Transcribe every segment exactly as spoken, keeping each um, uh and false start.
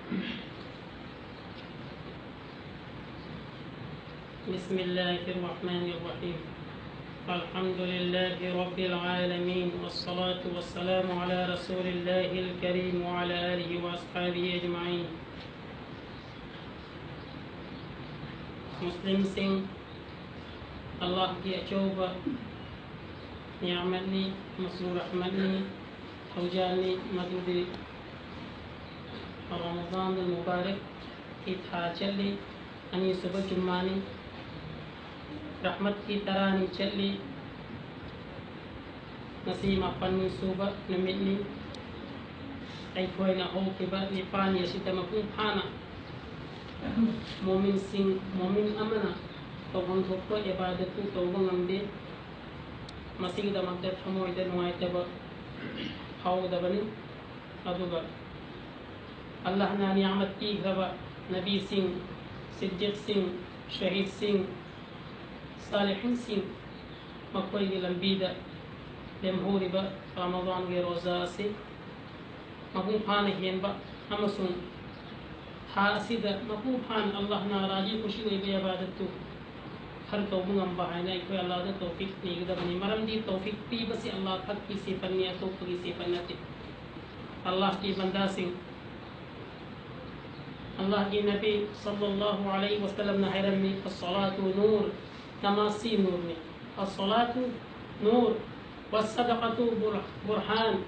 بسم الله الرحمن الرحيم. الحمد لله رب العالمين، والصلاة والسلام على رسول الله الكريم وعلى آله وأصحابه أجمعين. ꯃꯨꯁꯂꯤꯝꯁꯤꯡ, ꯑꯜꯂꯥꯍꯒꯤ ꯑꯆꯧꯕ ꯅꯤꯌꯥꯃꯠꯅꯤ ꯑꯃꯁꯨꯡ ꯔꯍꯃꯠꯅꯤ, ꯊꯧꯖꯥꯜꯅꯤ꯫ ꯃꯗꯨꯗꯤ ꯔꯃꯗꯥꯟ ꯃꯨꯕꯥꯔꯛꯀꯤ ꯊꯥ ꯆꯜꯂꯤ, ꯑꯅꯤꯁꯨꯕ ꯖꯨꯝꯃꯥꯅꯤ, ꯔꯍꯃꯠꯀꯤ ꯇꯔꯥꯅꯤ ꯆꯠꯂꯤ꯫ ꯉꯁꯤ ꯃꯥꯄꯟꯅꯤ ꯁꯨꯕ ꯅꯨꯃꯤꯠꯅꯤ꯫ ꯑꯩꯈꯣꯏꯅ ꯍꯧꯈꯤꯕ ꯅꯤꯄꯥꯜꯅꯤ ꯑꯁꯤꯗ ꯃꯄꯨꯡ ꯐꯥꯅ ꯃꯣꯃꯤꯟꯁꯤꯡ, ꯃꯣꯃꯤꯟ ꯑꯃꯅ ꯇꯧꯐꯝ ꯊꯣꯛꯄ ꯏꯕꯥꯗꯠꯇꯨ ꯇꯧꯕ ꯉꯝꯗꯦ꯫ ꯃꯁꯤꯒꯤꯗꯃꯛꯇ ꯊꯃꯣꯏꯗ ꯅꯨꯡꯉꯥꯏꯇꯕ ꯐꯥꯎꯒꯗꯕꯅꯤ꯫ ꯑꯗꯨꯒ ꯑꯜꯂꯥꯍꯅ ꯅꯤꯌꯥꯃꯠ ꯄꯤꯈ꯭ꯔꯕ ꯅꯕꯤꯁꯤꯡ, ꯁꯤꯗꯤꯛꯁꯤꯡ, ꯁꯍꯤꯗꯁꯤꯡ, ꯁꯥꯂꯤꯍꯤꯟꯁꯤꯡ, ꯃꯈꯣꯏꯒꯤ ꯂꯝꯕꯤꯗ ꯂꯦꯝꯍꯧꯔꯤꯕ ꯔꯃꯗꯥꯟꯒꯤ ꯔꯣꯖꯥ ꯑꯁꯤ ꯃꯄꯨꯡ ꯐꯥꯅ ꯍꯦꯟꯕ ꯑꯃꯁꯨꯡ ꯊꯥ ꯑꯁꯤꯗ ꯃꯄꯨꯡ ꯐꯥꯅ ꯑꯜꯂꯥꯍꯅ ꯔꯥꯖꯤ ꯈꯨꯁꯤ ꯑꯣꯏꯕ ꯏꯕꯥꯗꯠꯇꯨ ꯈꯔ ꯇꯧꯕ ꯉꯝꯕ ꯍꯥꯏꯅ ꯑꯩꯈꯣꯏ ꯑꯜꯂꯥꯍꯗ ꯇꯧꯐꯤꯛ ꯅꯤꯒꯗꯕꯅꯤ꯫ ꯃꯔꯝꯗꯤ ꯇꯧꯐꯤꯛ ꯄꯤꯕꯁꯤ ꯑꯜꯂꯥꯍ ꯈꯛꯀꯤ ꯁꯤꯐꯠꯅꯤ, ꯑꯇꯣꯞꯄꯒꯤ ꯁꯤꯐꯠ ꯅꯠꯇꯦ꯫ ꯑꯜꯂꯥꯍꯀꯤ ꯕꯟꯗꯥꯁꯤꯡ, ꯑꯜꯂꯥꯍꯀꯤ ꯅꯕꯤ ꯁꯜꯂꯜꯂꯥꯍꯨ ꯑꯂꯩꯍꯤ ꯋꯁꯜꯂꯝꯅ ꯍꯥꯏꯔꯝꯃꯤ, "ꯑꯁꯁꯂꯥꯇꯨ ꯅꯨꯔ", ꯅꯃꯥꯖꯁꯤ ꯅꯨꯔꯅꯤ꯫ "ꯑꯁꯁꯂꯥꯇꯨ ꯅꯨꯔ, ꯋꯁꯁꯗꯀꯇꯨ ꯕꯨꯔ-, ꯕꯨꯔꯍꯥꯟ,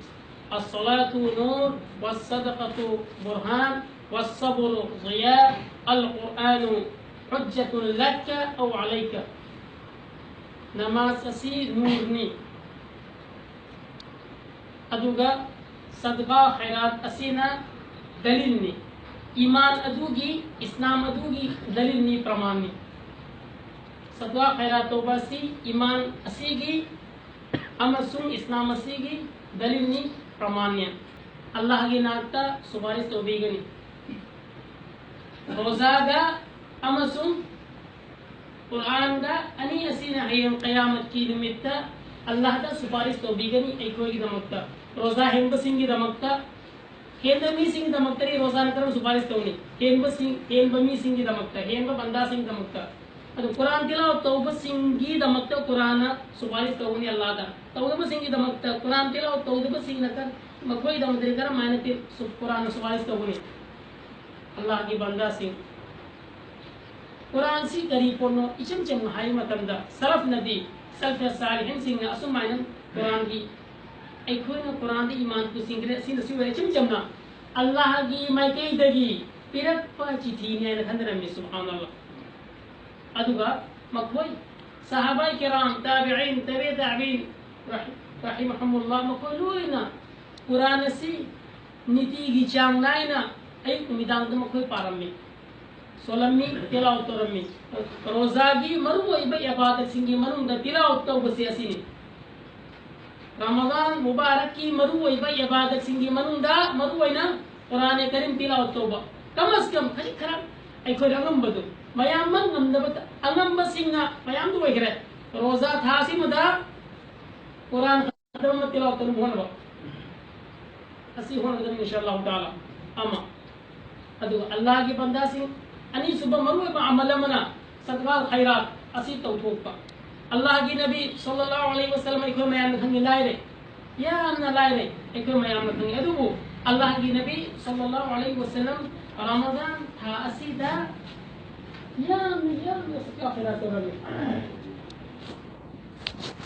ꯑꯁꯁꯂꯥꯇꯨ ꯅꯨꯔ, ꯋꯁꯁꯗꯀꯇꯨ ꯕꯨꯔꯍꯥꯟ, ꯋꯁꯁꯕꯨꯔꯨ ضياء, القرآن حجة لك أو عليك." ꯅꯃꯥꯖ ꯑꯁꯤ ꯅꯨꯔꯅꯤ, ꯑꯗꯨꯒ ꯁꯗꯒꯥ ꯈꯩꯔꯥꯠ ꯑꯁꯤꯅ ꯗꯂꯤꯜꯅꯤ꯫ ꯏꯃꯥꯟ ꯑꯗꯨꯒꯤ, ꯏꯁꯂꯥꯝ ꯑꯗꯨꯒꯤ ꯗꯂꯤꯜꯅꯤ, ꯄ꯭ꯔꯃꯥꯟꯅꯤ꯫ ꯁꯗꯒꯥ ꯈꯩꯔꯥꯠ ꯇꯧꯕ ꯑꯁꯤ ꯏꯃꯥꯟ ꯑꯁꯤꯒꯤ ꯑꯃꯁꯨꯡ ꯏꯁꯂꯥꯝ ꯑꯁꯤꯒꯤ ꯗꯂꯤꯜꯅꯤ, ꯄ꯭ꯔꯃꯥꯟꯅꯤ꯫ ꯑꯜꯂꯥꯍꯒꯤ ꯅꯥꯛꯇ ꯁꯨꯄꯥꯔꯤꯁ ꯇꯧꯕꯤꯒꯅꯤ꯫ ꯔꯣꯖꯥꯒ ꯑꯃꯁꯨꯡ ꯀꯨꯔꯥꯟꯒ ꯑꯅꯤ ꯑꯁꯤꯅ ꯍꯌꯦꯡ ꯀꯌꯥꯃꯠꯀꯤ ꯅꯨꯃꯤꯠꯇ ꯑꯜꯂꯥꯍꯗ ꯁꯨꯄꯥꯔꯤꯁ ꯇꯧꯕꯤꯒꯅꯤ ꯑꯩꯈꯣꯏꯒꯤꯗꯃꯛꯇ, ꯔꯣꯖꯥ ꯍꯦꯟꯕꯁꯤꯡꯒꯤꯗꯃꯛꯇ꯫ ꯍꯦꯟꯕ ꯃꯤꯁꯤꯡꯒꯤꯗꯃꯛꯇꯗꯤ ꯔꯣꯖꯥꯅ ꯀꯔꯝ ꯁꯨꯄꯥꯔꯤꯁ ꯇꯧꯅꯤ? ꯍꯦꯟꯕꯁꯤꯡ, ꯍꯦꯟꯕ ꯃꯤꯁꯤꯡꯒꯤꯗꯃꯛꯇ, ꯍꯦꯟꯕ ꯕꯟꯗꯥꯁꯤꯡꯒꯤꯗꯃꯛꯇ꯫ ꯑꯗꯨ ꯀꯨꯔꯥꯟ ꯇꯤꯂꯥꯋꯠ ꯇꯧꯕꯁꯤꯡꯒꯤꯗꯃꯛꯇ ꯀꯨꯔꯥꯟꯅ ꯁꯨꯄꯥꯔꯤꯁ ꯇꯧꯒꯅꯤ ꯑꯜꯂꯥꯗ꯫ ꯇꯧꯗꯕꯁꯤꯡꯒꯤꯗꯃꯛꯇ, ꯀꯨꯔꯥꯟ ꯇꯤꯂꯥꯋꯠ ꯇꯧꯗꯕꯁꯤꯡꯅ ꯀ-, ꯃꯈꯣꯏꯒꯤꯗꯃꯛꯇꯗꯤ ꯀꯔꯝꯍꯥꯏꯅ ꯇꯤ-, ꯁꯨ-, ꯀꯨꯔꯥꯟꯅ ꯁꯨꯄꯥꯔꯤꯁ ꯇꯧꯒꯅꯤ? ꯑꯜꯂꯥꯍꯒꯤ ꯕꯟꯗꯥꯁꯤꯡ꯫ ꯀꯨꯔꯥꯟꯁꯤ ꯀꯔꯤ ꯄꯣꯠꯅꯣ? ꯏꯆꯝ ꯆꯝꯅ ꯍꯥꯏꯕ ꯃꯇꯝꯗ, ꯁꯂꯐꯅꯗꯤ, ꯁꯂꯐ ꯁꯥꯂꯤꯍꯤꯟꯁꯤꯡꯅ ꯑꯁꯨꯃꯥꯏꯅ ꯀꯨꯔꯥꯟꯒꯤ, ꯑꯩꯈꯣꯏꯅ ꯀꯨꯔꯥꯟꯗ ꯏꯃꯥꯟ ꯄꯨꯁꯤꯟꯈ꯭ꯔꯦ, ꯑꯁꯤꯅ ꯁꯤ ꯑꯣꯏꯔꯦ꯫ ꯏꯆꯝ ꯆꯝꯅ ꯑꯜꯂꯥꯍꯒꯤ ꯃꯥꯏꯀꯩꯗꯒꯤ ꯄꯤꯔꯛꯄ ꯆꯤꯊꯤꯅꯦ ꯍꯥꯏꯅ ꯈꯟꯅꯔꯝꯃꯤ, ꯁꯨꯕꯍꯥꯅꯜꯂꯥꯍ꯫ ꯑꯗꯨꯒ ꯃꯈꯣꯏ ꯁꯍꯥꯕꯥꯏ ꯀꯤꯔꯥꯝ, ꯇꯥꯕꯤꯏꯟ, ꯇꯥꯕꯤ ꯇꯥꯕꯤꯏꯟ, ꯔꯍꯤ-, ꯔꯍꯤꯃꯍꯨꯃꯨꯜꯂꯥꯍ, ꯃꯈꯣꯏ ꯂꯣꯏꯅ ꯀꯨꯔꯥꯟ ꯑꯁꯤ ꯅꯤꯇꯤꯒꯤ ꯆꯥꯡ ꯅꯥꯏꯅ ꯑꯌꯨꯛ ꯅꯨꯃꯤꯗꯥꯡꯗ ꯃꯈꯣꯏ ꯄꯥꯔꯝꯃꯤ, ꯁꯣꯜꯂꯝꯃꯤ, ꯇꯤꯂꯥꯋꯠ ꯇꯧꯔꯝꯃꯤ꯫ ꯔꯣꯖꯥꯒꯤ ꯃꯔꯨꯑꯣꯏꯕ ꯏꯕꯥꯗꯠꯁꯤꯡꯒꯤ ꯃꯅꯨꯡꯗ ꯇꯤꯂꯥꯋꯠ ꯇꯧꯕꯁꯦ ꯑꯁꯤꯅꯤ꯫ ꯔꯃꯗꯥꯟ ꯃꯨꯕꯥꯔꯛꯀꯤ ꯃꯔꯨꯑꯣꯏꯕ ꯏꯕꯥꯗꯠꯁꯤꯡꯒꯤ ꯃꯅꯨꯡꯗ ꯃꯔꯨꯑꯣꯏꯅ ꯀꯨꯔꯥꯟ ꯀꯔꯤꯝ ꯇꯤꯂꯥꯋꯠ ꯇꯧꯕ꯫ ꯀꯝ ꯑꯁ ꯀꯝ ꯈꯖꯤꯛ ꯈꯔ ꯑꯩꯈꯣꯏꯅ ꯑꯉꯝꯕꯗꯨ, ꯃꯌꯥꯝꯃꯛ ꯉꯝꯗꯕ, ꯑꯉꯝꯕꯁꯤꯡꯅ ꯃꯌꯥꯝꯗꯨ ꯑꯣꯏꯈ꯭ꯔꯦ꯫ ꯔꯣꯖꯥ ꯊꯥꯁꯤꯃꯗ ꯀꯨꯔꯥꯟ ꯈꯛꯇꯃꯛ ꯇꯤꯂꯥꯋꯠ ꯇꯧꯅꯕ ꯍꯣꯠꯅꯕ꯫ ꯑꯁꯤ ꯍꯣꯠꯅꯒꯗꯕꯅꯤ, ꯏꯟꯁꯥ ꯑꯜꯂꯥꯍꯨ ꯇꯥꯂꯥ꯫ ꯑꯃ꯫ ꯑꯗꯨꯒ ꯑꯜꯂꯥꯍꯒꯤ ꯕꯟꯗꯥꯁꯤꯡ, ꯑꯅꯤꯁꯨꯕ ꯃꯔꯨꯑꯣꯏꯕ ꯑꯃꯜ ꯑꯃꯅ ꯁꯗꯀꯥ ꯈꯩꯔꯥꯠ ꯑꯁꯤ ꯇꯧꯊꯣꯛꯄ꯫ ꯑꯜꯂꯥꯍꯒꯤ ꯅꯕꯤ ꯁꯜꯂꯜꯂꯥꯍꯨ ꯑꯂꯩꯍꯤ ꯋꯁꯜꯂꯝ ꯑꯩꯈꯣꯏ ꯃꯌꯥꯝꯅ ꯈꯪꯉꯤ, ꯂꯥꯏꯔꯦ, ꯌꯥꯝꯅ ꯂꯥꯏꯔꯦ, ꯑꯩꯈꯣꯏ ꯃꯌꯥꯝꯅ ꯈꯪꯉꯤ꯫ ꯑꯗꯨꯕꯨ ꯑꯜꯂꯥꯍꯒꯤ ꯅꯕꯤ ꯁꯜꯂꯜꯂꯥꯍꯨ ꯑꯂꯩꯍꯤ ꯋꯁꯜꯂꯝ ꯔꯃꯗꯥꯟ ꯊꯥ ꯑꯁꯤꯗ ꯌꯥꯝꯅ, ꯌꯥꯝꯅ ꯁꯗꯀꯥ ꯈꯩꯔꯥꯠ ꯇꯧꯔꯝꯃꯤ꯫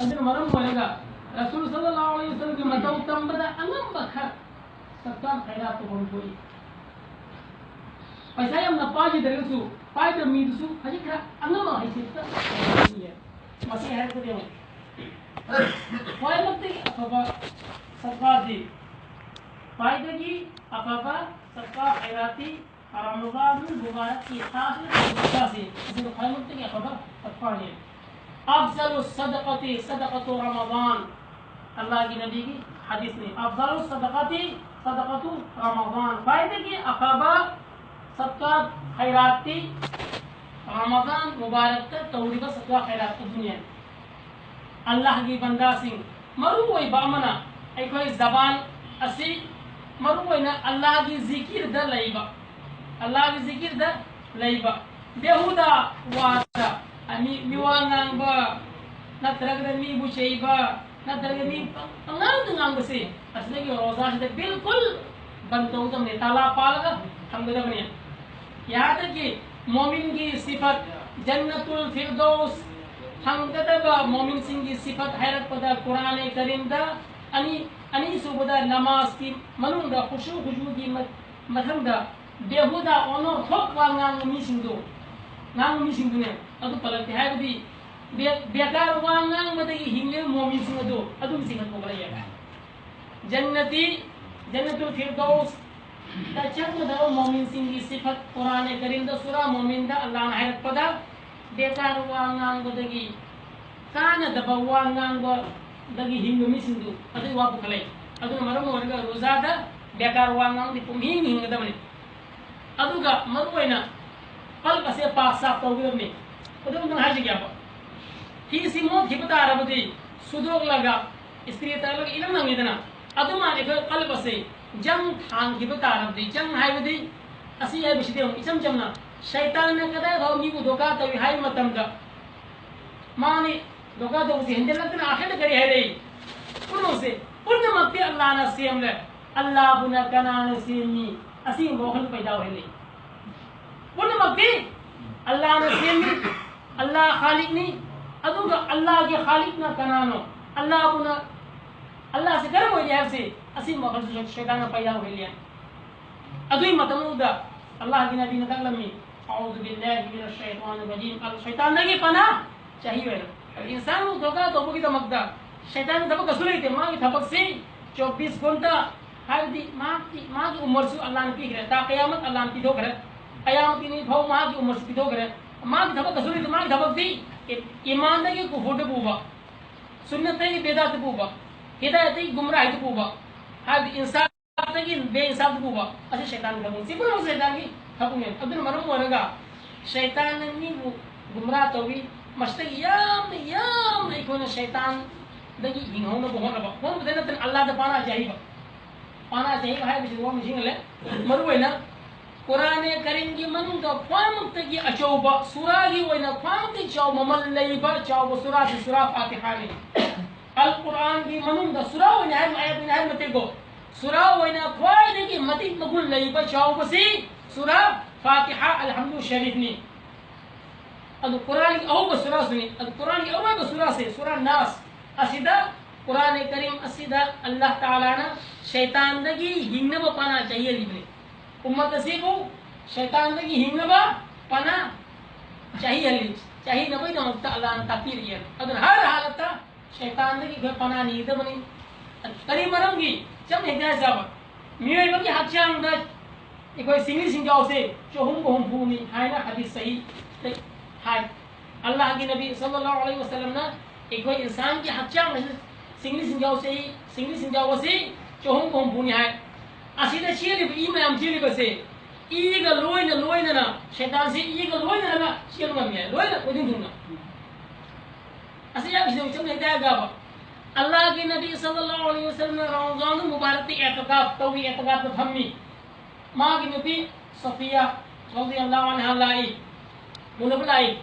ꯑꯗꯨꯅ ꯃꯔꯝ ꯑꯣꯏꯔꯒ ꯔꯁꯨꯜ ꯁꯜꯂꯜꯂꯥꯍꯨ ꯑꯂꯩꯍꯤ ꯋꯁꯜꯂꯝꯒꯤ ꯃꯇꯧ ꯇꯝꯕꯗ ꯑꯉꯝꯕ ꯈꯔ ꯁꯗꯀꯥ ꯈꯩꯔꯥꯠ ꯇꯧꯐꯝ ꯊꯣꯛꯏ꯫ ꯄꯩꯁꯥ ꯌꯥꯝꯅ ꯄꯥꯏꯈꯤꯗ꯭ꯔꯒꯁꯨ, ꯄꯥꯏꯗꯕ ꯃꯤꯗꯨꯁꯨ ꯈꯖꯤꯛ ꯈꯔ ꯑꯉꯝꯕ ꯍꯩꯁꯤꯡꯕ ꯃꯁꯤ ꯍꯥꯏꯔꯛꯄꯗ ꯌꯦꯡꯉꯨ꯫ ꯈ꯭ꯋꯥꯏꯃꯛꯇꯒꯤ ꯑꯐꯕ ꯁꯗꯀꯥꯗꯤ, ꯈ꯭ꯋꯥꯏꯗꯒꯤ ꯑꯐꯕ ꯁꯗꯀꯥ ꯈꯩꯔꯥꯠꯇꯤ ꯔꯃꯗꯥꯟ ꯃꯨꯕꯥꯔꯛꯀꯤ ꯊꯥꯁꯤꯗ ꯇꯧꯕ ꯁꯗꯀꯥꯁꯤ, ꯑꯁꯤꯅ ꯈ꯭ꯋꯥꯏꯃꯛꯇꯒꯤ ꯑꯐꯕ ꯁꯗꯀꯥꯅꯤ꯫ أفضل الصدقة صدقة رمضان. ꯑꯜꯂꯥꯍꯒꯤ ꯅꯕꯤꯒꯤ ꯍꯗꯤꯁꯅꯤ꯫ أفضل الصدقة صدقة رمضان. ꯈ꯭ꯋꯥꯏꯗꯒꯤ ꯑꯐꯕ ꯁꯗꯀꯥ ꯈꯩꯔꯥꯠꯇꯤ ꯔꯃꯗꯥꯟ ꯃꯨꯕꯥꯔꯛꯇ ꯇꯧꯔꯤꯕ ꯁꯗꯀꯥ ꯈꯩꯔꯥꯠ ꯑꯗꯨꯅꯤ꯫ ꯑꯜꯂꯥꯍꯒꯤ ꯕꯟꯗꯥꯁꯤꯡ, ꯃꯔꯨ ꯑꯣꯏꯕ ꯑꯃꯅ ꯑꯩꯈꯣꯏ ꯖꯕꯥꯟ ꯑꯁꯤ ꯃꯔꯨꯑꯣꯏꯅ ꯑꯜꯂꯥꯒꯤ ꯖꯤꯀꯤꯔꯗ ꯂꯩꯕ, ꯑꯜꯂꯥꯒꯤ ꯖꯤꯀꯤꯔꯗ ꯂꯩꯕ, ꯕꯦꯍꯨꯗꯥ ꯋꯥꯗ, ꯑ, ꯃꯤ, ꯃꯤꯋꯥ ꯉꯥꯡꯕ, ꯅꯠꯇ꯭ꯔꯒꯅ ꯃꯤꯕꯨ ꯆꯩꯕ, ꯅꯠꯇ꯭ꯔꯒ ꯃꯤ ꯄꯪ-, ꯄꯪꯉꯥꯡꯗ ꯉꯥꯡꯕꯁꯤ, ꯑꯁꯤꯗꯒꯤ ꯔꯣꯖꯥꯁꯤꯗ ꯕꯤꯜꯀꯨꯜ ꯕꯟ ꯇꯧꯒꯗꯕꯅꯤ, ꯇꯥꯂꯥ ꯄꯥꯜꯂꯒ ꯊꯝꯒꯗꯕꯅꯤ꯫ ꯌꯥꯗꯒꯤ ꯃꯣꯃꯤꯟꯒꯤ ꯁꯤꯐꯠ, ꯖꯟꯅꯇꯨꯜ ꯐꯤꯔꯗꯧꯁ ꯐꯪꯒꯗꯕ ꯃꯣꯃꯤꯟꯁꯤꯡꯒꯤ ꯁꯤꯐꯠ ꯍꯥꯏꯔꯛꯄꯗ ꯀꯨꯔꯥꯟ ꯀꯔꯤꯝꯗ ꯑꯅꯤ, ꯑꯅꯤꯁꯨꯕꯗ ꯅꯃꯥꯖꯀꯤ ꯃꯅꯨꯡꯗ ꯈꯨꯁꯨ ꯈꯨꯁꯨꯒꯤ ꯃ-, ꯃꯊꯪꯗ ꯕꯦꯍꯨꯗꯥ ꯑꯣꯟꯊꯣꯛ ꯊꯣꯛ ꯋꯥ ꯉꯥꯡꯕ ꯃꯤꯁꯤꯡꯗꯨ, ꯉꯥꯡꯕ ꯃꯤꯁꯤꯡꯗꯨꯅꯦ꯫ ꯑꯗꯨ ꯄꯜꯂꯛꯇꯦ ꯍꯥꯏꯕꯗꯤ ꯕꯦ-, ꯕꯦꯀꯥꯔ ꯋꯥ ꯉꯥꯡꯕꯗꯒꯤ ꯍꯤꯡꯂꯤꯕ ꯃꯣꯃꯤꯟꯁꯤꯡ ꯑꯗꯨ ꯑꯗꯨꯝ ꯆꯤꯡꯈꯠꯄ ꯂꯩꯌꯦ꯫ ꯖꯟꯅꯇꯤ, ꯖꯟꯅꯇꯨꯜ ꯐꯤꯔꯗꯧꯁꯇ ꯆꯪꯒꯗꯕ ꯃꯣꯃꯤꯟꯁꯤꯡꯒꯤ ꯁꯤꯐꯠ ꯀꯨꯔꯥꯟ ꯀꯔꯤꯝꯗ ꯁꯨꯔꯥ ꯃꯣꯃꯤꯟꯗ ꯑꯜꯂꯥꯍꯅ ꯍꯥꯏꯔꯛꯄꯗ ꯕꯦꯀꯥꯔ ꯋꯥ ꯉꯥꯡꯕꯗꯒꯤ, ꯀꯥꯟꯅꯗꯕ ꯋꯥ ꯉꯥꯡꯕꯗꯒꯤ ꯍꯤꯡꯕ ꯃꯤꯁꯤꯡꯗꯨ ꯑꯗꯨꯒꯤ ꯋꯥ ꯄꯨꯈꯠꯂꯛꯏ꯫ ꯑꯗꯨꯅ ꯃꯔꯝ ꯑꯣꯏꯔꯒ ꯔꯣꯖꯥꯗ ꯕꯦꯀꯥꯔ ꯋꯥ ꯉꯥꯡꯕꯗꯤ ꯄꯨꯝꯍꯤꯡ ꯍꯤꯡꯒꯗꯕꯅꯤ꯫ ꯑꯗꯨꯒ ꯃꯔꯨꯑꯣꯏꯅ ꯄꯜꯞ ꯑꯁꯦ ꯄꯥꯁ ꯁꯥꯐ ꯇꯧꯒꯗꯕꯅꯤ꯫ ꯑꯗꯨꯝ ꯅꯪ ꯍꯥꯏꯖꯒꯦꯕ, ꯐꯤꯁꯤ ꯃꯣꯠꯈꯤꯕ ꯇꯥꯔꯕꯗꯤ ꯁꯨꯗꯣꯛꯂꯒ ꯏꯁꯇ꯭ꯔꯤ ꯇꯛꯂꯒ ꯏꯔꯝ ꯅꯪꯉꯤꯗꯅ, ꯑꯗꯨꯃꯥꯏꯅ ꯑꯩꯈꯣꯏ ꯄꯜꯞ ꯑꯁꯦ ꯖꯪ ꯊꯥꯡꯈꯤꯕ ꯇꯥꯔꯕꯗꯤ, ꯖꯪ ꯍꯥꯏꯕꯗꯤ ꯑꯁꯤ ꯍꯥꯏꯕꯁꯤꯗꯤ ꯑꯃꯨꯛ ꯏꯆꯝ ꯆꯝꯅ ꯁꯩꯇꯥꯟꯅ ꯀꯗꯥꯏ ꯐꯥꯎ ꯃꯤꯕꯨ ꯙꯣꯀꯥ ꯇꯧꯏ ꯍꯥꯏꯕ ꯃꯇꯝꯗ, ꯃꯥꯅꯤ ꯙꯣꯀꯥ ꯇꯧꯕꯁꯤ ꯍꯦꯟꯖꯜꯂꯛꯇꯅ ꯑꯥꯈꯤꯔꯗ ꯀꯔꯤ ꯍꯥꯏꯔꯛꯏ? ꯄꯨꯝꯅꯃꯛꯁꯦ, ꯄꯨꯝꯅꯃꯛꯇꯤ ꯑꯜꯂꯥꯅ ꯁꯦꯝꯂꯦ꯫ ꯑꯜꯂꯥꯕꯨꯅ ꯀꯅꯥꯅ ꯁꯦꯝꯃꯤ? ꯑꯁꯤꯒꯨꯝꯕ ꯋꯥꯈꯜ ꯄꯩꯗꯥ ꯑꯣꯏꯍꯜꯂꯤ꯫ ꯄꯨꯝꯅꯃꯛꯇꯤ ꯑꯜꯂꯥꯅ ꯁꯦꯝꯃꯤ, ꯑꯜꯂꯥ ꯈꯥꯂꯤꯛꯅꯤ꯫ ꯑꯗꯨꯒ ꯑꯜꯂꯥꯒꯤ ꯈꯥꯂꯤꯛꯅ ꯀꯅꯥꯅꯣ? ꯑꯜꯂꯥꯕꯨꯅ, ꯑꯜꯂꯥꯁꯤ ꯀꯔꯝ ꯑꯣꯏꯔꯤ ꯍꯥꯏꯕꯁꯤ ꯑꯁꯤꯒꯨꯝꯕ ꯋꯥꯈꯜꯁꯨ ꯁꯩꯇꯥꯟꯅ ꯄꯩꯗꯥ ꯑꯣꯏꯍꯜꯂꯤ꯫ ꯑꯗꯨꯒꯤ ꯃꯇꯝꯗꯨꯗ ꯑꯜꯂꯥꯍꯒꯤ ꯅꯕꯤꯅ ꯇꯥꯛꯂꯝꯃꯤ, "ꯑꯎꯖꯨ ꯕꯤꯜꯂꯥꯍꯤ ꯃꯤꯅ ꯁꯩꯇꯥꯟ ꯔꯖꯤꯝ", ꯑꯜ ꯁꯩꯇꯥꯟꯗꯒꯤ ꯄꯅꯥ ꯆꯍꯤ ꯑꯣꯏꯅ꯫ ꯑꯗꯨ ꯏꯟꯁꯥꯟꯕꯨ ꯙꯣꯀꯥ ꯇꯧꯕꯒꯤꯗꯃꯛꯇ ꯁꯩꯇꯥꯟꯒꯤ ꯊꯕꯛ ꯀꯩꯁꯨ ꯂꯩꯇꯦ꯫ ꯃꯥꯒꯤ ꯊꯕꯛꯁꯤ ꯆꯧꯕꯤꯁ ꯘꯟꯇꯥ, ꯍꯥꯏꯕꯗꯤ ꯃꯥꯒꯤ, ꯃꯥꯒꯤ ꯎꯃꯔꯁꯨ ꯑꯜꯂꯥꯅ ꯄꯤꯈ꯭ꯔꯦ, ꯇꯥ ꯀꯌꯥꯃꯠ ꯑꯜꯂꯥꯅ ꯄꯤꯊꯣꯛꯈ꯭ꯔꯦ, ꯀꯌꯥꯃꯠꯀꯤ ꯅꯨꯃꯤꯠ ꯐꯥꯎ ꯃꯥꯒꯤ ꯎꯃꯔꯁꯨ ꯄꯤꯊꯣꯛꯈ꯭ꯔꯦ꯫ ꯃꯥꯒꯤ ꯊꯕꯛ ꯀꯩꯁꯨ ꯂꯩꯇꯦ꯫ ꯃꯥꯒꯤ ꯊꯕꯛꯇꯤ ꯏ-, ꯏꯃꯥꯟꯗꯒꯤ ꯀꯨꯐꯨꯔꯗ ꯄꯨꯕ, ꯁꯨꯟꯅꯠꯇꯒꯤ ꯕꯦꯗꯥꯠꯇ ꯄꯨꯕ, ꯍꯤꯗꯥꯌꯠꯇꯒꯤ ꯒꯨꯝꯔꯥꯍꯤꯗ ꯄꯨꯕ, ꯍꯥꯏꯕꯗꯤ ꯏꯟꯁꯥꯐꯇꯒꯤ ꯕꯦ ꯏꯟꯁꯥꯐꯇ ꯄꯨꯕ, ꯑꯁꯤ ꯁꯩꯇꯥꯟꯒꯤ ꯊꯕꯛꯅꯤ꯫ ꯁꯤ ꯄꯨꯝꯅꯃꯛ ꯁꯩꯇꯥꯟꯒꯤ ꯊꯕꯛꯅꯦ꯫ ꯑꯗꯨꯅ ꯃꯔꯝ ꯑꯣꯏꯔꯒ ꯁꯩꯇꯥꯟꯅ ꯃꯤꯕꯨ ꯒꯨꯝꯔꯥ ꯇꯧꯏ꯫ ꯃꯁꯤꯗꯒꯤ ꯌꯥꯝꯅ, ꯌꯥꯝꯅ ꯑꯩꯈꯣꯏꯅ ꯁꯩꯇꯥꯟꯗꯒꯤ ꯍꯤꯡꯍꯧꯅꯕ ꯍꯣꯠꯅꯕ, ꯍꯣꯠꯅꯕꯗ ꯅꯠꯇꯅ ꯑꯜꯂꯥꯗ ꯄꯥꯅꯥ ꯆꯥꯏꯕ꯫ ꯄꯥꯅꯥ ꯆꯍꯤ ꯍꯥꯏꯕꯁꯤ ꯋꯥ ꯃꯁꯤꯡ ꯂꯩ꯫ ꯃꯔꯨꯑꯣꯏꯅ ꯀꯨꯔꯥꯅꯦ ꯀꯔꯤꯝꯒꯤ ꯃꯅꯨꯡꯗ ꯈ꯭ꯋꯥꯏꯃꯨꯛꯇꯒꯤ ꯑꯆꯧꯕ, ꯁꯨꯔꯥꯒꯤ ꯑꯣꯏꯅ ꯈ꯭ꯋꯥꯏꯃꯨꯛꯇꯒꯤ ꯆꯥꯎꯕ ꯃꯃꯜ ꯂꯩꯕ ꯆꯥꯎꯕ ꯁꯨꯔꯥꯁꯤ ꯁꯨꯔꯥ ꯐꯥꯇꯤꯍꯥꯅꯤ꯫ ꯑꯜ ꯀꯨꯔꯥꯟꯒꯤ ꯃꯅꯨꯡꯗ ꯁꯨꯔꯥ ꯑꯣꯏꯅ ꯍꯥꯏꯕ, ꯑꯥꯌꯠ ꯑꯣꯏꯅ ꯍꯥꯏꯕ ꯅꯠꯇꯦꯀꯣ, ꯁꯨꯔꯥ ꯑꯣꯏꯅ ꯈ꯭ꯋꯥꯏꯗꯒꯤ ꯃꯇꯤꯛ ꯃꯒꯨꯟ ꯂꯩꯕ ꯆꯥꯎꯕꯁꯤ ꯁꯨꯔꯥ ꯐꯥꯇꯤꯍꯥ, ꯑꯜ ꯍꯝꯗꯨ ꯁꯔꯤꯐꯅꯤ꯫ ꯑꯗꯨ ꯀꯨꯔꯥꯟꯒꯤ ꯑꯍꯧꯕ ꯁꯨꯔꯥꯁꯨꯅꯤ꯫ ꯑꯗꯨ ꯀꯨꯔꯥꯟꯒꯤ ꯑꯔꯣꯏꯕ ꯁꯨꯔꯥꯁꯦ ꯁꯨꯔꯥ ꯅꯥꯁ꯫ ꯑꯁꯤꯗ ꯀꯨꯔꯥꯅꯦ ꯀꯔꯤꯝ ꯑꯁꯤꯗ ꯑꯜꯂꯥꯍ ꯇꯥꯂꯥꯅ ꯁꯩꯇꯥꯟꯗꯒꯤ ꯍꯤꯡꯅꯕ ꯄꯥꯅꯥ ꯆꯥꯏꯍꯜꯂꯤꯕꯅꯤ꯫ ꯎꯝꯃꯠ ꯑꯁꯤꯕꯨ ꯁꯩꯇꯥꯟꯗꯒꯤ ꯍꯤꯡꯅꯕ ꯄꯥꯅꯥ ꯆꯥꯏꯍꯜꯂꯤ, ꯆꯥꯏꯍꯟꯅꯕꯒꯤꯗꯃꯛꯇ ꯑꯜꯂꯥꯍꯅ ꯇꯥꯛꯄꯤꯔꯛꯑꯦ꯫ ꯑꯗꯨꯅ ꯍꯔ ꯍꯥꯂꯠꯇ ꯁꯩꯇꯥꯟꯗꯒꯤ ꯑꯩꯈꯣꯏ ꯄꯥꯅꯥ ꯅꯤꯒꯗꯕꯅꯤ꯫ ꯀꯔꯤ ꯃꯔꯝꯒꯤ? ꯆꯞ ꯍꯦꯛꯇ ꯆꯥꯕ꯫ ꯃꯤꯑꯣꯏꯕꯒꯤ ꯍꯛꯆꯥꯡꯗ ꯑꯩꯈꯣꯏ ꯁꯤꯡꯂꯤ ꯁꯤꯡꯖꯥꯎꯁꯦ ꯆꯍꯨꯝꯒ ꯍꯨꯝꯐꯨꯅꯤ ꯍꯥꯏꯅ ꯍꯗꯤꯁ ꯁꯍꯤ ꯍꯥꯏ꯫ ꯑꯜꯂꯥꯍꯒꯤ ꯅꯕꯤ ꯁꯜꯂꯜꯂꯥꯍꯨ ꯑꯂꯩꯍꯤ ꯋꯁꯜꯂꯝꯅ ꯑꯩꯈꯣꯏ ꯏꯟꯁꯥꯟꯒꯤ ꯍꯛꯆꯥꯡ ꯑꯁꯤ ꯁꯤꯡꯂꯤ ꯁꯤꯡꯖꯥꯎꯁꯦ, ꯁꯤꯡꯂꯤ ꯁꯤꯡꯖꯥꯎ ꯑꯁꯤ ꯆꯍꯨꯝꯒ ꯍꯨꯝꯐꯨꯅꯤ ꯍꯥꯏ꯫ ꯑꯁꯤꯗ ꯆꯦꯜꯂꯤꯕ ꯏ ꯃꯌꯥꯝ ꯆꯦꯜꯂꯤꯕꯁꯦ ꯏꯒ ꯂꯣꯏꯅ ꯂꯣꯏꯅꯅ ꯁꯩꯇꯥꯟꯁꯤ ꯏꯒ ꯂꯣꯏꯅꯅ ꯆꯦꯟꯕ ꯉꯝꯃꯤ ꯍꯥꯏ, ꯂꯣꯏꯅ ꯀꯣꯏꯊꯨꯡ ꯊꯨꯡꯅ꯫ ꯑꯁꯤ ꯌꯥꯝ ꯁꯤꯗ ꯆꯨꯝꯅ ꯍꯥꯏꯇꯥꯔꯒꯕ, ꯑꯜꯂꯥꯍꯒꯤ ꯅꯕꯤ ꯁꯜꯂꯜꯂꯥꯍꯨ ꯑꯂꯩꯍꯤ ꯋꯁꯜꯂꯝꯅ ꯔꯃꯖꯥꯟ ꯃꯨꯕꯥꯔꯛꯇ ꯑꯦꯇꯀꯥꯐ ꯇꯧꯏ, ꯑꯦꯇꯀꯥꯐꯇ ꯐꯝꯃꯤ꯫ ꯃꯥꯒꯤ ꯅꯨꯄꯤ ꯁꯣꯐꯤꯌꯥ ꯔꯗꯤꯌꯜꯂꯥꯍꯨ ꯑꯟꯍꯥ ꯂꯥꯛꯏ, ꯎꯅꯕ ꯂꯥꯛꯏ꯫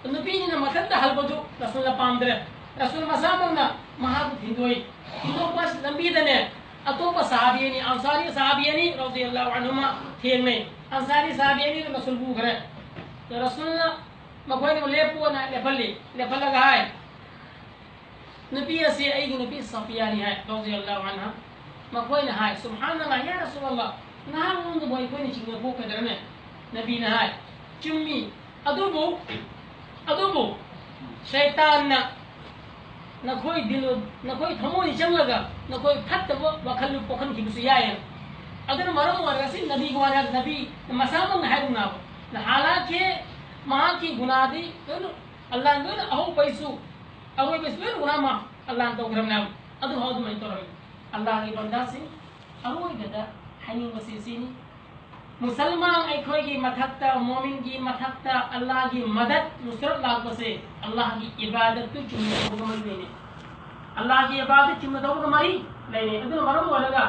ꯅꯨꯄꯤꯅꯤꯅ ꯃꯊꯟꯇ ꯍꯜꯄꯗꯨ ꯔꯁꯨꯜꯅ ꯄꯥꯝꯗ꯭ꯔꯦ꯫ ꯔꯁꯨꯜ ꯃꯁꯥꯃꯛꯅ ꯃꯍꯥꯛꯄꯨ ꯊꯤꯟꯗꯣꯛꯏ꯫ ꯊꯤꯟꯗꯣꯛꯄ ꯂꯝꯕꯤꯗꯅꯦ ꯑꯇꯣꯞꯄ ꯁꯍꯥꯕꯤ ꯑꯅꯤ, ꯑꯟꯁꯥꯔꯤ ꯁꯍꯥꯕꯤ ꯑꯅꯤ ꯔꯗꯤꯌꯜꯂꯥꯍꯨ ꯑꯟꯍꯨꯃ ꯊꯦꯡꯅꯩ꯫ ꯑꯟꯁꯥꯔꯤ ꯁꯍꯥꯕꯤ ꯑꯅꯤꯗꯨ ꯔꯁꯨꯜ ꯄꯨꯈ꯭ꯔꯦ꯫ ꯔꯁꯨꯜꯅ ꯃꯈꯣꯏꯅꯕꯨ ꯂꯦꯞꯄꯣꯅ ꯂꯦꯞꯍꯜꯂꯤ꯫ ꯂꯦꯞꯍꯜꯂꯒ ꯍꯥꯏ, "ꯅꯨꯄꯤ ꯑꯁꯤ ꯑꯩꯒꯤ ꯅꯨꯄꯤ ꯁꯐꯤꯌꯥꯅꯤ" ꯍꯥꯏ, ꯔꯗꯤꯌꯜꯂꯥꯍꯨ ꯑꯟꯍꯥ꯫ ꯃꯈꯣꯏꯅ ꯍꯥꯏ, "ꯁꯨꯕꯍꯥꯅꯜꯂꯥꯍ, ꯌꯥ ꯔꯁꯨꯂꯜꯂꯥꯍ, ꯅꯍꯥꯛꯉꯣꯟꯗꯕꯨ ꯑꯩꯈꯣꯏꯅ ꯆꯤꯡꯅꯕ ꯄꯣꯛꯀꯗ꯭ꯔꯅꯦ?" ꯅꯕꯤꯅ ꯍꯥꯏ, "ꯆꯨꯝꯃꯤ, ꯑꯗꯨꯕꯨ, ꯑꯗꯨꯕꯨ ꯁꯩꯇꯥꯟꯅ ꯅꯈꯣꯏ ꯗꯤꯜ, ꯅꯈꯣꯏ ꯊꯃꯣꯏꯗ ꯆꯪꯂꯒ ꯅꯈꯣꯏ ꯐꯠꯇꯕ ꯋꯥꯈꯜ ꯄꯣꯛꯍꯟꯈꯤꯕꯁꯨ ꯌꯥꯏ"꯫ ꯑꯗꯨꯅ ꯃꯔꯝ ꯑꯣꯏꯔꯒ ꯁꯤ ꯅꯕꯤꯒꯤ ꯋꯥꯅꯤ, ꯅꯕꯤ ꯃꯁꯥꯃꯛꯅ ꯍꯥꯏꯔꯨꯅꯕ꯫ ꯍꯥꯂꯥꯟꯀꯤ ꯃꯍꯥꯛꯀꯤ ꯒꯨꯅꯥꯗꯤ ꯂꯣꯏꯅ ꯑꯜꯂꯥꯍꯅ ꯂꯣꯏꯅ ꯑꯍꯧꯕꯩꯁꯨ ꯑꯔꯣꯏꯕꯁꯨ ꯂꯣꯏꯅ ꯒꯨꯅꯥ ꯃꯥꯐ ꯑꯜꯂꯥꯍꯅ ꯇꯧꯈ꯭ꯔꯕꯅꯦꯕ꯫ ꯑꯗꯨꯐꯥꯎ ꯑꯗꯨꯃꯥꯏꯅ ꯇꯧꯔꯝꯃꯤ꯫ ꯑꯜꯂꯥꯍꯒꯤ ꯕꯟꯗꯥꯁꯤꯡ, ꯑꯔꯣꯏꯕꯗ ꯍꯥꯏꯅꯤꯡꯕꯁꯤ ꯁꯤꯅꯤ꯫ ꯃꯨꯁꯜꯃꯥꯟ ꯑꯩꯈꯣꯏꯒꯤ ꯃꯊꯛꯇ, ꯃꯣꯃꯤꯟꯒꯤ ꯃꯊꯛꯇ ꯑꯜꯂꯥꯍꯒꯤ ꯃꯗꯠ, ꯅꯨꯁꯔꯠ ꯂꯥꯛꯄꯁꯦ ꯑꯜꯂꯥꯍꯒꯤ ꯏꯕꯥꯗꯠꯇꯨ ꯆꯨꯝꯅ ꯇꯧꯕꯒ ꯃꯔꯤ ꯂꯩꯅꯩ꯫ ꯑꯜꯂꯥꯍꯒꯤ ꯏꯕꯥꯗꯠ ꯆꯨꯝꯅ ꯇꯧꯕꯒ ꯃꯔꯤ ꯂꯩꯅꯩ꯫ ꯑꯗꯨꯅ ꯃꯔꯝ ꯑꯣꯏꯔꯒ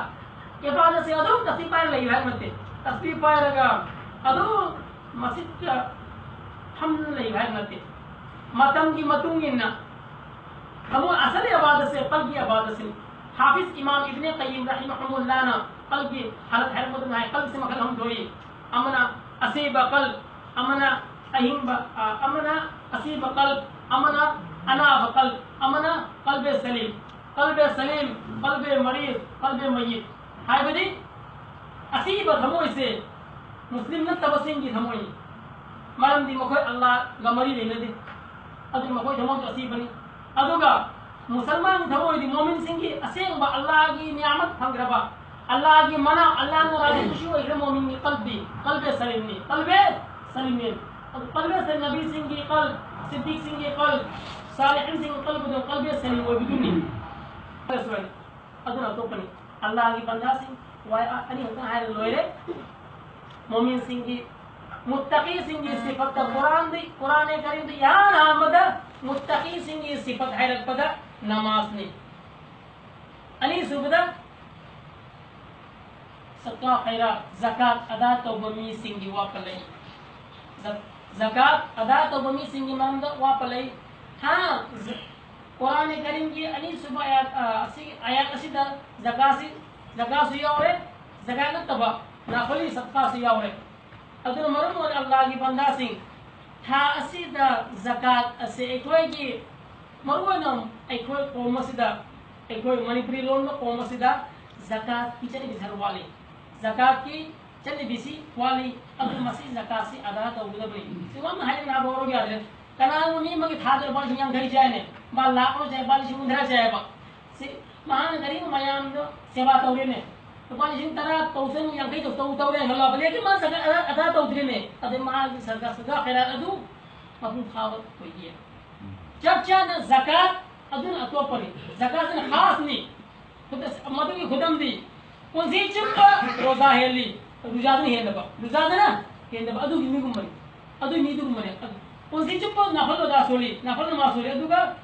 ꯏꯕꯥꯗꯠꯁꯦ ꯑꯗꯨꯝ ꯇꯁꯕꯤꯍ ꯄꯥꯏꯔ ꯂꯩꯌꯨ ꯍꯥꯏꯕ ꯅꯠꯇꯦ꯫ ꯇꯁꯕꯤꯍ ꯄꯥꯏꯔꯒ ꯑꯗꯨꯝ ꯃꯁꯖꯤꯗꯇ ꯐꯝꯗꯨꯅ ꯂꯩꯌꯨ ꯍꯥꯏꯕ ꯅꯠꯇꯦ꯫ ꯃꯇꯝꯒꯤ ꯃꯇꯨꯡ ꯏꯟꯅ ꯊꯃꯣꯏ ꯑꯁꯜ ꯏꯕꯥꯗꯠꯁꯦ ꯀꯜꯕꯤ ꯏꯕꯥꯗꯠꯁꯤꯅꯤ꯫ ꯍꯥꯐꯤꯖ ꯏꯃꯥꯝ ꯏꯕꯅꯦ ꯀꯌꯤꯝ ꯔꯍꯤꯃꯍꯨꯜꯂꯥꯍꯅ ꯀꯜꯕꯤ ꯍꯥꯂꯠ ꯍꯥꯏꯔꯛꯄꯗ ꯉꯥꯏ ꯀꯜꯕꯁꯦ ꯃꯈꯜ ꯑꯍꯨꯝ ꯊꯣꯛꯏ꯫ ꯑꯃꯅ ꯑꯁꯦꯡꯕ ꯀꯜꯕ, ꯑꯃꯅ ꯑꯍꯤꯡꯕ, ꯑ, ꯑꯃꯅ ꯑꯁꯦꯡꯕ ꯀꯜꯕ, ꯑꯃꯅ ꯑꯅꯥꯕ ꯀꯜꯕ, ꯑꯃꯅ ꯀꯜꯕꯦ ꯁꯂꯤꯝ꯫ ꯀꯜꯕꯦ ꯁꯂꯤꯝ, ꯀꯜꯕꯦ ꯃꯔꯤꯗ, ꯀꯜꯕꯦ ꯃꯌꯤꯠ ꯍꯥꯏꯕꯗꯤ ꯑꯁꯤꯕ ꯊꯃꯣꯏꯁꯦ ꯃꯨꯁꯂꯤꯝ ꯅꯠꯇꯕꯁꯤꯡꯒꯤ ꯊꯃꯣꯏꯅꯤ꯫ ꯃꯔꯝꯗꯤ ꯃꯈꯣꯏ ꯑꯜꯂꯥꯍꯒ ꯃꯔꯤ ꯂꯩꯅꯗꯦ꯫ ꯑꯗꯨꯅ ꯃꯈꯣꯏ ꯊꯃꯣꯏꯁꯨ ꯑꯁꯤꯕꯅꯤ꯫ ꯑꯗꯨꯒ ꯃꯨꯁꯜꯃꯥꯟꯒꯤ ꯊꯃꯣꯏꯗꯤ ꯃꯣꯃꯤꯟꯁꯤꯡꯒꯤ ꯑꯁꯦꯡꯕ ꯑꯜꯂꯥꯍꯒꯤ ꯅꯤꯌꯥꯃꯠ ꯐꯪꯈ꯭ꯔꯕ, ꯑꯜꯂꯥꯍꯒꯤ ꯃꯅꯥ, ꯑꯜꯂꯥꯍꯅ ꯔꯥꯖꯤ ꯈꯨꯁꯤ ꯑꯣꯏꯈ꯭ꯔꯕ ꯃꯣꯃꯤꯟꯒꯤ ꯀꯜꯕꯤ, ꯀꯜꯕꯦ ꯁꯂꯤꯝꯅꯤ꯫ ꯀꯜꯕꯦ ꯁꯂꯤꯝꯅꯤ꯫ ꯑꯗꯨ ꯀꯜꯕꯦ ꯁꯂꯤꯝ ꯅꯕꯤꯁꯤꯡꯒꯤ ꯀꯜ, ꯁꯤꯗꯤꯛꯁꯤꯡꯒꯤ ꯀꯜ, ꯁꯥꯂꯤꯍꯤꯟꯁꯤꯡꯒꯤ ꯀꯜꯕꯗꯣ ꯀꯜꯕꯦ ꯁꯂꯤꯝ ꯑꯣꯏꯕꯗꯨꯅꯤ꯫ ꯑꯗꯨꯅ ꯑꯇꯣꯞꯄꯅꯤ꯫ ꯑꯜꯂꯥꯍꯒꯤ ꯕꯟꯗꯥꯁꯤꯡ, ꯋꯥ ꯑꯅꯤ ꯈꯛꯇꯪ ꯍꯥꯏꯔꯒ ꯂꯣꯏꯔꯦ꯫ ꯃꯣꯃꯤꯟꯁꯤꯡꯒꯤ, ꯃꯨꯠꯇꯀꯤꯁꯤꯡꯒꯤ ꯁꯤꯐꯠꯇ ꯀꯨꯔꯥꯟꯗꯤ, ꯀꯨꯔꯥꯟ ꯀꯔꯤꯝꯗ ꯏꯍꯥꯟ ꯑꯍꯥꯟꯕꯗ ꯃꯨꯠꯇꯀꯤꯁꯤꯡꯒꯤ ꯁꯤꯐꯠ ꯍꯥꯏꯔꯛꯄꯗ ꯅꯃꯥꯖꯅꯤ꯫ ꯑꯅꯤꯁꯨꯕꯗ ꯁꯗꯀꯥ ꯈꯩꯔꯥꯠ, ꯖꯀꯥꯠ ꯑꯗꯥ ꯇꯧꯕ ꯃꯤꯁꯤꯡꯒꯤ ꯋꯥ ꯄꯜꯂꯛꯏ꯫ ꯖ-, ꯖꯀꯥꯠ ꯑꯗꯥ ꯇꯧꯕ ꯃꯤꯁꯤꯡꯒꯤ ꯃꯔꯝꯗ ꯋꯥ ꯄꯜꯂꯛꯏ꯫ ꯍꯥ, ꯖ-, ꯀꯨꯔꯥꯟ ꯀꯔꯤꯝꯒꯤ ꯑꯅꯤꯁꯨꯕ ꯑꯥꯌꯥꯠ, ꯑ, ꯑꯁꯤ, ꯑꯥꯌꯥꯠ ꯑꯁꯤꯗ ꯖꯀꯥꯠꯁꯤ, ꯖꯀꯥꯠꯁꯨ ꯌꯥꯎꯔꯦ, ꯖꯀꯥꯠ ꯅꯠꯇꯕ ꯅꯥꯐꯂꯤ ꯁꯗꯀꯥꯁꯨ ꯌꯥꯎꯔꯦ꯫ ꯑꯗꯨꯅ ꯃꯔꯝ ꯑꯣꯏꯅ ꯑꯜꯂꯥꯍꯒꯤ ꯕꯟꯗꯥꯁꯤꯡ, ꯊꯥ ꯑꯁꯤꯗ ꯖꯀꯥꯠ ꯑꯁꯤ ꯑꯩꯈꯣꯏꯒꯤ, ꯃꯔꯨꯑꯣꯏꯅ ꯑꯩꯈꯣꯏ ꯀꯣꯝ ꯑꯁꯤꯗ, ꯑꯩꯈꯣꯏ ꯃꯅꯤꯄꯨꯔꯤ ꯂꯣꯟꯕ ꯀꯣꯝ ꯑꯁꯤꯗ ꯖꯀꯥꯠꯀꯤ ꯆꯠꯅꯕꯤꯁꯤ ꯈꯔ ꯋꯥꯠꯂꯤ꯫ ꯖꯀꯥꯠꯀꯤ ꯆꯠꯅꯕꯤꯁꯤ ꯋꯥꯠꯂꯤ꯫ ꯑꯗꯨꯅ ꯃꯁꯤ ꯖꯀꯥꯠꯁꯤ ꯑꯗꯥ ꯇꯧꯒꯗꯕꯅꯤ꯫ ꯁꯤ ꯋꯥꯅ ꯍꯥꯏꯔꯒ ꯅꯥꯕ ꯍꯧꯔꯒ ꯌꯥꯗ꯭ꯔꯦ꯫ ꯀꯅꯥꯒꯨꯝꯕ ꯃꯤ ꯑꯃꯒꯤ ꯊꯥꯗ ꯂꯨꯄꯥ ꯂꯤꯁꯤꯡ ꯌꯥꯡꯈꯩ ꯆꯥꯏꯅꯦ, ꯃꯥ ꯂꯥꯛ ꯑꯃ ꯆꯥꯏ, ꯃꯥ ꯂꯤꯁꯤꯡ ꯍꯨꯝꯗ꯭ꯔꯥ ꯆꯥꯏꯕ꯫ ꯁꯤ ꯃꯍꯥꯛꯅ ꯀꯔꯤꯒꯨꯝꯕ ꯃꯌꯥꯝꯗꯣ ꯁꯦꯕꯥ ꯇꯧꯔꯦꯅꯦ꯫ ꯂꯨꯄꯥ ꯂꯤꯁꯤꯡ ꯇꯔꯥ ꯇꯧꯁꯅꯨ, ꯌꯥꯡꯈꯩ ꯇꯧ, ꯇꯧ, ꯇꯧꯔꯦ ꯈꯜꯂꯣ꯫ ꯂꯦꯀꯤꯟ ꯃꯥ ꯖꯀꯥꯠ ꯑꯗꯥ, ꯑꯗꯥ ꯇꯧꯗ꯭ꯔꯦꯅꯦ꯫ ꯑꯗꯩ ꯃꯥꯒꯤ ꯁꯗꯀꯥ, ꯁꯗꯀꯥ ꯈꯩꯔꯥꯠ ꯑꯗꯨ ꯃꯄꯨꯡ ꯐꯥꯕ ꯑꯣꯏꯗꯦ꯫ ꯆꯞ ꯆꯥꯅ ꯖꯀꯥꯠ ꯑꯗꯨꯅ ꯑꯇꯣꯞꯄꯅꯤ꯫ ꯖꯀꯥꯠꯁꯤꯅ ꯈꯥꯁꯅꯤ꯫ ꯈꯨꯗ-, ꯃꯗꯨꯒꯤ ꯈꯨꯗꯝꯗꯤ ꯄꯨꯟꯁꯤ ꯆꯨꯞꯄ ꯔꯣꯖꯥ ꯍꯦꯜꯂꯤ, ꯔꯣꯖꯥꯗꯨꯅ ꯍꯦꯟꯗꯕ, ꯔꯣꯖꯥꯗꯨꯅ ꯍꯦꯟꯗꯕ, ꯑꯗꯨꯒꯤ ꯃꯤꯒꯨꯝꯕꯅꯤ꯫ ꯑꯗꯨꯒꯤ ꯃꯤꯗꯨꯒꯨꯝꯕꯅꯤ꯫ ꯑꯗꯨ ꯄꯨꯟꯁꯤ ꯆꯨꯞꯄ ꯅꯐꯜ ꯔꯣꯖꯥ ꯁꯣꯜꯂꯤ, ꯅꯐꯜ ꯅꯃꯥꯖ ꯁꯣꯜꯂꯤ, ꯑꯗꯨꯒ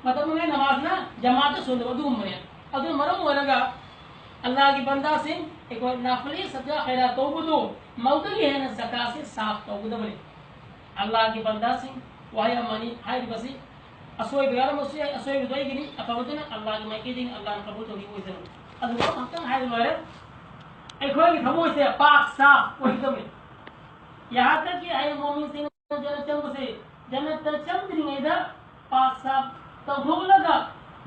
ꯃꯇꯝ ꯑꯃꯒꯤ ꯅꯃꯥꯖꯅ ꯖꯃꯥꯠꯇ ꯁꯣꯟꯗꯕ ꯑꯗꯨꯒꯨꯝꯕꯅꯦ꯫ ꯑꯗꯨꯅ ꯃꯔꯝ ꯑꯣꯏꯔꯒ ꯑꯜꯂꯥꯍꯒꯤ ꯕꯟꯗꯥꯁꯤꯡ, ꯑꯩꯈꯣꯏ ꯅꯥꯐꯤꯂꯤ ꯁꯗꯀꯥ ꯈꯩꯔꯥꯠ ꯇꯧꯕꯗꯨ ꯃꯧꯗꯒꯤ ꯍꯦꯟꯅ ꯖꯀꯥꯠꯁꯤ ꯁꯥꯐ ꯇꯧꯒꯗꯕꯅꯤ꯫ ꯑꯜꯂꯥꯍꯒꯤ ꯕꯟꯗꯥꯁꯤꯡ, ꯋꯥꯍꯩ ꯑꯃꯅꯤ ꯍꯥꯏꯔꯤꯕꯁꯤ ꯑꯁꯣꯏꯕ ꯌꯥꯎꯔꯝꯕꯁꯨ ꯌꯥꯏ, ꯑꯁꯣꯏꯕꯗꯨ ꯑꯩꯒꯤꯅꯤ, ꯑꯐꯕꯗꯨꯅ ꯑꯜꯂꯥꯍꯒꯤ ꯃꯥꯏꯀꯩꯗꯒꯤ, ꯑꯜꯂꯥꯍꯅ ꯀꯕꯨꯜ ꯇꯧꯕꯤꯕ ꯑꯣꯏꯖꯔꯣ꯫ ꯑꯗꯨꯒ ꯑꯃꯨꯛꯇꯪ ꯍꯥꯏꯔ ꯂꯣꯏꯔꯦ, ꯑꯩꯈꯣꯏꯒꯤ ꯊꯃꯣꯏꯁꯦ ꯄꯥꯛ ꯁꯥꯐ ꯑꯣꯏꯒꯗꯕꯅꯤ꯫ ꯌꯥꯍꯥꯟ ꯇꯛꯀꯤ ꯍꯌꯦꯡ ꯃꯣꯃꯤꯟꯁꯤꯡ ꯖꯟꯅꯠ ꯆꯪꯕꯁꯦ, ꯖꯟꯅꯠꯇ ꯆꯪꯗ꯭ꯔꯤꯉꯩꯗ ꯄꯥꯛ ꯁꯥꯐ ꯇꯧꯊꯣꯛꯂꯒ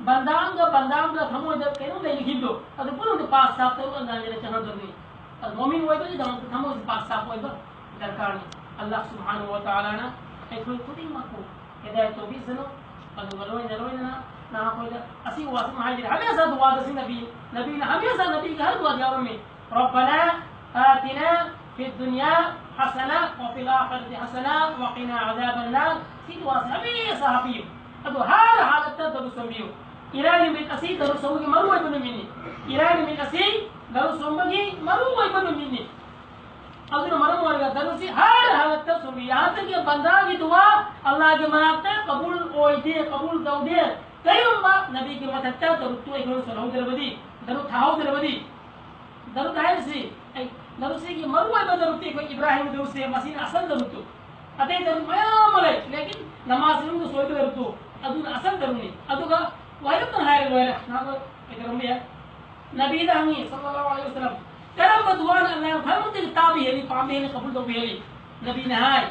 ꯕꯟꯗꯥ ꯑꯃꯒ ꯕꯟꯗꯥ ꯑꯃꯒ ꯊꯃꯣꯏꯗ ꯀꯩꯅꯣꯝ ꯂꯩꯅꯈꯤꯕꯗꯣ, ꯑꯗꯨ ꯄꯨꯝꯅꯃꯛꯇ ꯄꯥꯛ ꯁꯥꯐ ꯇꯧꯔꯒ ꯑꯜꯂꯥꯍꯅ ꯖꯟꯅꯠ ꯆꯪꯍꯟꯗꯣꯏꯅꯤ꯫ ꯑꯗꯨ ꯃꯣꯃꯤꯟ ꯑꯣꯏꯕꯒꯤꯗꯃꯛꯇ ꯊꯃꯣꯏꯁꯦ ꯄꯥꯛ ꯁꯥꯐ ꯑꯣꯏꯕ ꯗꯔꯀꯥꯔꯅꯤ꯫ ꯑꯜꯂꯥꯍ ꯁꯨꯕꯍꯥꯅꯍꯨ ꯋ ꯇꯥꯂꯥꯅ ꯑꯩꯈꯣꯏ ꯈꯨꯗꯤꯡꯃꯛꯄꯨ ꯍꯤꯗꯥꯌꯠ ꯇꯧꯕꯤꯁꯅꯨ꯫ ꯑꯗꯨꯒ ꯂꯣꯏꯅ ꯂꯣꯏꯅꯅ ꯅꯍꯥꯛꯈꯣꯏꯗ ꯑꯁꯤ ꯋꯥꯁꯤ ꯑꯃ ꯍꯥꯏꯖꯔꯤ, ꯍꯃꯦꯁꯥ ꯗꯨꯋꯥꯗ ꯁꯤ ꯅꯕꯤ, ꯅꯕꯤꯅ ꯍꯃꯦꯁꯥ ꯅꯕꯤꯒꯤ ꯍꯔ ꯗꯨꯋꯥꯗ ꯌꯥꯎꯔꯝꯃꯤ, "ꯔꯕꯅꯥ ꯑꯥꯇꯤꯅꯥ ꯐꯤ ꯗꯨꯅꯤꯌꯥ ꯍꯁꯅꯥ ꯋ ꯐꯤꯜ ꯑꯥꯈꯤꯔꯥꯇꯤ ꯍꯁꯅꯥ ꯋ ꯀꯤꯅꯥ ꯑꯖꯥꯕꯟ ꯅꯥꯔ"꯫ ꯁꯤ ꯗꯨꯋꯥꯁꯤ ꯍꯃꯦꯁꯥ ꯍꯥꯞꯄꯤꯌꯨ꯫ ꯑꯗꯨ ꯍꯔ ꯍꯥꯂꯠꯇ ꯗꯔꯨꯁ ꯁꯣꯟꯕꯤꯌꯨ꯫ ꯏꯔꯥꯏ ꯅꯨꯃꯤꯠ ꯑꯁꯤ ꯗꯔꯨꯁ ꯁꯣꯟꯕꯒꯤ ꯃꯔꯨꯑꯣꯏꯕ ꯅꯨꯃꯤꯠꯅꯤ꯫ ꯏꯔꯥꯏ ꯅꯨꯃꯤꯠ ꯑꯁꯤ ꯗꯔꯨꯁ ꯁꯣꯟꯕꯒꯤ ꯃꯔꯨꯑꯣꯏꯕ ꯅꯨꯃꯤꯠꯅꯤ꯫ ꯑꯗꯨꯅ ꯃꯔꯝ ꯑꯣꯏꯔꯒ ꯗꯔꯨꯁꯤ ꯍꯔ ꯍꯥꯂꯠꯇ ꯁꯣꯟꯕꯤ꯫ ꯌꯥꯍꯥꯟ ꯇꯛꯀꯤ ꯕꯟꯗꯥꯒꯤ ꯗꯨꯋꯥ ꯑꯜꯂꯥꯍꯒꯤ ꯃꯅꯥꯛꯇ ꯀꯕꯨꯜ ꯑꯣꯏꯗꯦ, ꯀꯕꯨꯜ ꯇꯧꯗꯦ꯫ ꯀꯔꯤꯒꯨꯝꯕ ꯅꯕꯤꯒꯤ ꯃꯊꯛꯇ ꯗꯔꯨꯠꯇꯨ ꯑꯩꯈꯣꯏꯅ ꯁꯣꯜꯍꯧꯗ꯭ꯔꯕꯗꯤ, ꯗꯔꯨꯠ ꯊꯥꯍꯧꯗ꯭ꯔꯕꯗꯤ, ꯗꯔꯨꯠ ꯍꯥꯏꯔꯤꯁꯤ, ꯑꯩ, ꯗꯔꯨꯠꯁꯤꯒꯤ ꯃꯔꯨꯑꯣꯏꯕ ꯗꯔꯨꯠꯇꯤ ꯑꯩꯈꯣꯏ ꯏꯕ꯭ꯔꯥꯍꯤꯝ ꯗꯔꯨꯠꯁꯦ, ꯃꯁꯤꯅ ꯑꯁꯜ ꯗꯔꯨꯠꯇꯨ꯫ ꯑꯇꯩ ꯗꯔꯨꯠ ꯃꯌꯥꯝ ꯑꯃ ꯂꯩ, ꯂꯦꯀꯤꯟ ꯅꯃꯥꯖ ꯃꯅꯨꯡꯗ ꯁꯣꯏꯕ ꯗꯔꯨꯠꯇꯨ, ꯑꯗꯨꯅ ꯑꯁꯜ ꯗꯔꯨꯠꯅꯤ꯫ ꯑꯗꯨꯒ ꯋꯥꯍꯩ ꯑꯃꯇꯪ ꯍꯥꯏꯔ ꯂꯣꯏꯔꯦ, ꯅꯍꯥꯛ ꯀꯩꯗꯧꯔꯝꯕ ꯌꯥꯏ꯫ ꯅꯕꯤꯗ ꯍꯪꯉꯤ, ꯁꯜꯂꯜꯂꯥꯍꯨ ꯑꯂꯥꯏꯍꯤ ꯋꯥꯁꯜꯂꯝ, "ꯀꯔꯝꯕ ꯗꯨꯋꯥꯅ ꯑꯜꯂꯥꯍꯅ ꯈ꯭ꯋꯥꯏꯗꯒꯤ ꯇꯥꯕ ꯍꯦꯜꯂꯤ, ꯄꯥꯝꯕ ꯍꯦꯜꯂꯤ, ꯀꯕꯨꯜ ꯇꯧꯕ ꯍꯦꯜꯂꯤ?" ꯅꯕꯤꯅ ꯍꯥꯏ,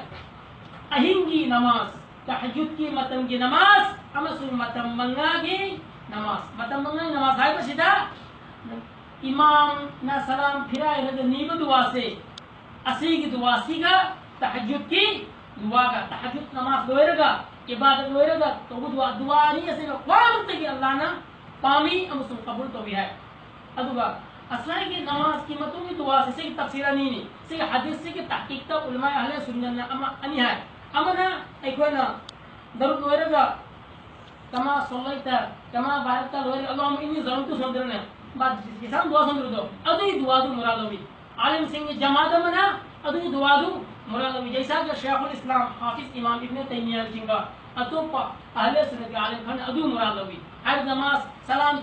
"ꯑꯍꯤꯡꯒꯤ ꯅꯃꯥꯖ, ꯇꯍꯖꯨꯗꯀꯤ ꯃꯇꯝꯒꯤ ꯅꯃꯥꯖ ꯑꯃꯁꯨꯡ ꯃꯇꯝ ꯃꯉꯥꯒꯤ ꯅꯃꯥꯖ"꯫ ꯃꯇꯝ ꯃꯉꯥꯒꯤ ꯅꯃꯥꯖ ꯍꯥꯏꯕꯁꯤꯗ ꯏꯃꯥꯝꯅ ꯁꯂꯥꯝ ꯐꯤꯔꯥꯏꯔꯒ ꯅꯤꯕ ꯗꯨꯋꯥꯁꯦ, ꯑꯁꯤꯒꯤ ꯗꯨꯋꯥꯁꯤꯒ ꯇꯍꯖꯨꯗꯀꯤ ꯗꯨꯋꯥꯒ, ꯇꯍꯖꯨꯗ ꯅꯃꯥꯖ ꯂꯣꯏꯔꯒ, ꯏꯕꯥꯗꯠ ꯂꯣꯏꯔꯒ ꯇꯧꯕ ꯗꯨꯋꯥ, ꯗꯨꯋꯥ ꯑꯅꯤ ꯑꯁꯤꯅ ꯈ꯭ꯋꯥꯏꯗꯒꯤ ꯑꯜꯂꯥꯍꯅ ꯄꯥꯝꯃꯤ ꯑꯃꯁꯨꯡ ꯀꯕꯨꯜ ꯇꯧꯏ ꯍꯥꯏ꯫ ꯑꯗꯨꯒ ꯑꯁꯥꯏꯒꯤ ꯅꯃꯥꯖꯀꯤ ꯃꯇꯨꯡꯒꯤ ꯗꯨꯋꯥꯁꯤ, ꯁꯤꯒꯤ ꯇꯐꯁꯤꯔ ꯑꯅꯤꯅꯤ꯫ ꯁꯤꯒꯤ ꯍꯗꯤꯁꯁꯤꯒꯤ ꯇꯍꯀꯤꯛꯇ ꯎꯂꯃꯥ ꯑꯍꯂꯦ ꯁꯨꯟꯅꯅ ꯑꯃ, ꯑꯅꯤ ꯍꯥꯏ꯫ ꯑꯃꯅ ꯑꯩꯈꯣꯏꯅ ꯗꯔꯨꯗ ꯂꯣꯏꯔꯒ "ꯀꯃꯥ ꯁꯜꯂꯥꯏꯇ ꯀꯃꯥ ꯕꯥꯔꯛꯇ" ꯂꯣꯏꯔꯒ "ꯑꯜꯂꯥꯍꯨꯝꯃ ꯏꯟꯅꯤ ꯖꯂꯝꯇꯨ" ꯁꯣꯟꯗ꯭ꯔꯅꯦ, ꯕꯥ ꯏꯁꯥꯝ ꯗꯨꯋꯥ ꯁꯣꯟꯗ꯭ꯔꯗꯣ, ꯑꯗꯨꯒꯤ ꯗꯨꯋꯥꯗꯨ ꯃꯨꯔꯥꯗ ꯂꯧꯏ꯫ ꯑꯥꯂꯤꯝꯁꯤꯡꯒꯤ ꯖꯃꯥꯠ ꯑꯃꯅ ꯑꯗꯨꯒꯤ ꯗꯨꯋꯥꯗꯨ ꯃꯨꯔꯥꯗ ꯂꯧꯏ꯫ ꯖꯩꯁꯥꯒ ꯁꯦꯈꯨꯜ ꯏꯁꯂꯥꯝ, ꯍꯥꯐꯤꯖ ꯏꯃꯥꯝ ꯏꯕꯅꯦ ꯇꯩꯃꯤꯌꯥꯅꯆꯤꯡꯕ ꯑꯇꯣꯞꯄ ꯑꯍꯂꯦ ꯁꯨꯟꯅꯠꯀꯤ ꯑꯥꯂꯤꯝ ꯈꯔꯅ ꯑꯗꯨ ꯃꯨꯔꯥꯗ ꯂꯧꯏ꯫ ꯍꯥꯏꯔꯤꯕ ꯅꯃꯥꯖ ꯁꯂꯥꯝ